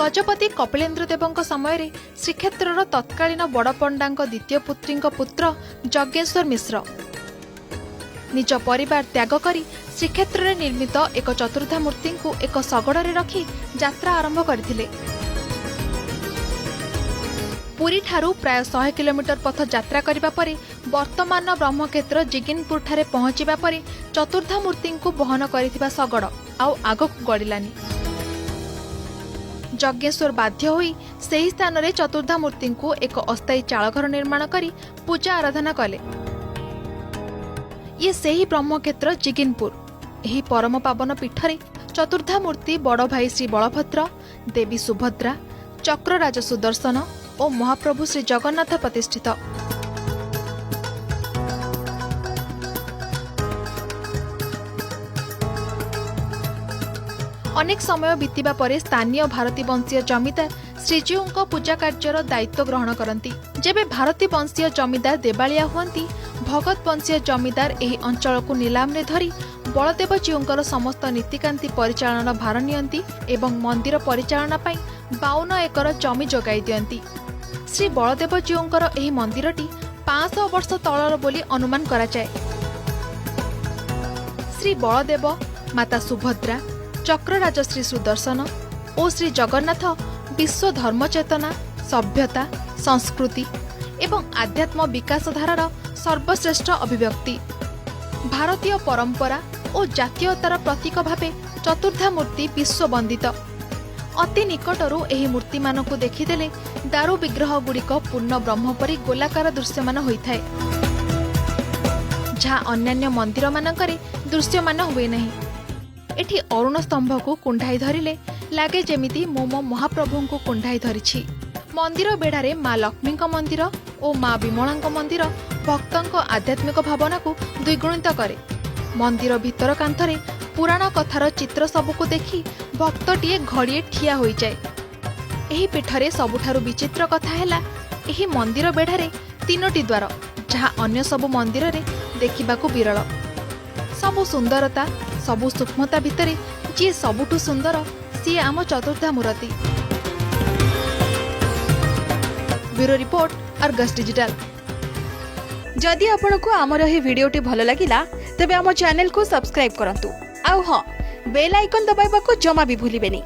ଗଜପତି କପିଳେନ୍ଦ୍ର ଦେବଙ୍କ ସମୟରେ ଶ୍ରୀକ୍ଷେତ୍ରର ତତ୍କାଳୀନ ବଡ଼ପଣ୍ଡାଙ୍କ ଦ୍ୱିତୀୟ ପୁତ୍ରୀଙ୍କ ପୁତ୍ର ଯଜ୍ଞେଶ୍ୱର ମିଶ୍ର ନିଜ ପରିବାର ତ୍ୟାଗ କରି ଶ୍ରୀକ୍ଷେତ୍ରରେ ନିର୍ମିତ ଏକ ଚତୁର୍ଦ୍ଧା ମୂର୍ତ୍ତିଙ୍କୁ ଏକ ଶଗଡ଼ରେ ରଖି ଯାତ୍ରା ଆରମ୍ଭ କରିଥିଲେ। ପୁରୀଠାରୁ ପ୍ରାୟ 100 କିଲୋମିଟର ପଥ ଯାତ୍ରା କରିବା ପରେ ବର୍ତ୍ତମାନର ବ୍ରହ୍ମକ୍ଷେତ୍ର ଜିଗିନପୁରଠାରେ ପହଞ୍ଚିବା ପରେ ଚତୁର୍ଦ୍ଧା ମୂର୍ତ୍ତିଙ୍କୁ ବହନ କରିଥିବା ଶଗଡ଼ ଆଉ ଆଗକୁ ଗଡ଼ିଲାନି। ଯଜ୍ଞେଶ୍ୱର ବାଧ୍ୟ ହୋଇ ସେହି ସ୍ଥାନରେ ଚତୁର୍ଦ୍ଧା ମୂର୍ତ୍ତିଙ୍କୁ ଏକ ଅସ୍ଥାୟୀ ଚାଳଘର ନିର୍ମାଣ କରି ପୂଜା ଆରାଧନା କଲେ। ଇଏ ସେହି ବ୍ରହ୍ମକ୍ଷେତ୍ର ଜିଗିନପୁର। ଏହି ପରମ ପାବନ ପୀଠରେ ଚତୁର୍ଦ୍ଧା ମୂର୍ତ୍ତି ବଡ଼ ଭାଇ ଶ୍ରୀ ବଳଭଦ୍ର, ଦେବୀ ସୁଭଦ୍ରା, ଚକ୍ରରାଜ ସୁଦର୍ଶନ ଓ ମହାପ୍ରଭୁ ଶ୍ରୀ ଜଗନ୍ନାଥ ପ୍ରତିଷ୍ଠିତ। ଅନେକ ସମୟ ବିତିବା ପରେ ସ୍ଥାନୀୟ ଭାରତୀ ବଂଶୀୟ ଜମିଦାର ଶ୍ରୀଜୀଉଙ୍କ ପୂଜା କାର୍ଯ୍ୟର ଦାୟିତ୍ୱ ଗ୍ରହଣ କରନ୍ତି। ଯେବେ ଭାରତୀ ବଂଶୀୟ ଜମିଦାର ଦେବାଳିଆ ହୁଅନ୍ତି, ଭଗତ ବଂଶୀୟ ଜମିଦାର ଏହି ଅଞ୍ଚଳକୁ ନିଲାମରେ ଧରି ବଳଦେବଜୀଉଙ୍କର ସମସ୍ତ ନୀତିକାନ୍ତି ପରିଚାଳନାର ଭାର ନିଅନ୍ତି ଏବଂ ମନ୍ଦିର ପରିଚାଳନା ପାଇଁ 52 ଏକର ଜମି ଯୋଗାଇ ଦିଅନ୍ତି। ଶ୍ରୀ ବଳଦେବଜୀଉଙ୍କର ଏହି ମନ୍ଦିରଟି 500 ବର୍ଷ ତଳର ବୋଲି ଅନୁମାନ କରାଯାଏ। ଶ୍ରୀ ବଳଦେବ, ମାତା ସୁଭଦ୍ରା, ଚକ୍ରରାଜ ଶ୍ରୀ ସୁଦର୍ଶନ ଓ ଶ୍ରୀ ଜଗନ୍ନାଥ ବିଶ୍ୱ ଧର୍ମ ଚେତନା, ସଭ୍ୟତା, ସଂସ୍କୃତି ଏବଂ ଆଧ୍ୟାତ୍ମ ବିକାଶ ଧାରାର ସର୍ବଶ୍ରେଷ୍ଠ ଅଭିବ୍ୟକ୍ତି। ଭାରତୀୟ ପରମ୍ପରା ଓ ଜାତୀୟତାର ପ୍ରତୀକ ଭାବେ ଚତୁର୍ଦ୍ଧା ମୂର୍ତ୍ତି ବିଶ୍ୱବନ୍ଦିତ। ଅତି ନିକଟରୁ ଏହି ମୂର୍ତ୍ତିମାନଙ୍କୁ ଦେଖିଦେଲେ ଦାରୁ ବିଗ୍ରହଗୁଡ଼ିକ ପୂର୍ଣ୍ଣ ବ୍ରହ୍ମ ପରି ଗୋଲାକାର ଦୃଶ୍ୟମାନ ହୋଇଥାଏ, ଯାହା ଅନ୍ୟାନ୍ୟ ମନ୍ଦିରମାନଙ୍କରେ ଦୃଶ୍ୟମାନ ହୁଏ ନାହିଁ। ଏଠି ଅରୁଣ ସ୍ତମ୍ଭକୁ କୁଣ୍ଢାଇ ଧରିଲେ ଲାଗେ ଯେମିତି ମୁଁ ମୋ ମହାପ୍ରଭୁଙ୍କୁ କୁଣ୍ଢାଇ ଧରିଛି। ମନ୍ଦିର ବେଢ଼ାରେ ମା ଲକ୍ଷ୍ମୀଙ୍କ ମନ୍ଦିର ଓ ମା ବିମଳାଙ୍କ ମନ୍ଦିର ଭକ୍ତଙ୍କ ଆଧ୍ୟାତ୍ମିକ ଭାବନାକୁ ଦ୍ୱିଗୁଣିତ କରେ। ମନ୍ଦିର ଭିତର କାନ୍ଥରେ ପୁରାଣ କଥାର ଚିତ୍ର ସବୁକୁ ଦେଖି ଭକ୍ତଟିଏ ଘଡ଼ିଏ ଠିଆ ହୋଇଯାଏ। ଏହି ପୀଠରେ ସବୁଠାରୁ ବିଚିତ୍ର କଥା ହେଲା, ଏହି ମନ୍ଦିର ବେଢ଼ାରେ ତିନୋଟି ଦ୍ୱାର, ଯାହା ଅନ୍ୟ ସବୁ ମନ୍ଦିରରେ ଦେଖିବାକୁ ବିରଳ। ସବୁ ସୁନ୍ଦରତା, ସବୁ ସୂକ୍ଷ୍ମତା ଭିତରେ ଯିଏ ସବୁଠୁ ସୁନ୍ଦର, ସିଏ ଆମ ଚତୁର୍ଦ୍ଧା ମୂରତି। Bureau report, Argus digital. ଯଦି ଆପଣଙ୍କୁ ଆମର ଏହି ଭିଡ଼ିଓଟି ଭଲ ଲାଗିଲା, ତେବେ ଆମ ଚ୍ୟାନେଲକୁ ସବସ୍କ୍ରାଇବ୍ କରନ୍ତୁ। ଆଉ ହଁ, ବେଲ୍ ଆଇକନ୍ ଦବାଇବାକୁ ଜମା ବି ଭୁଲିବେନି।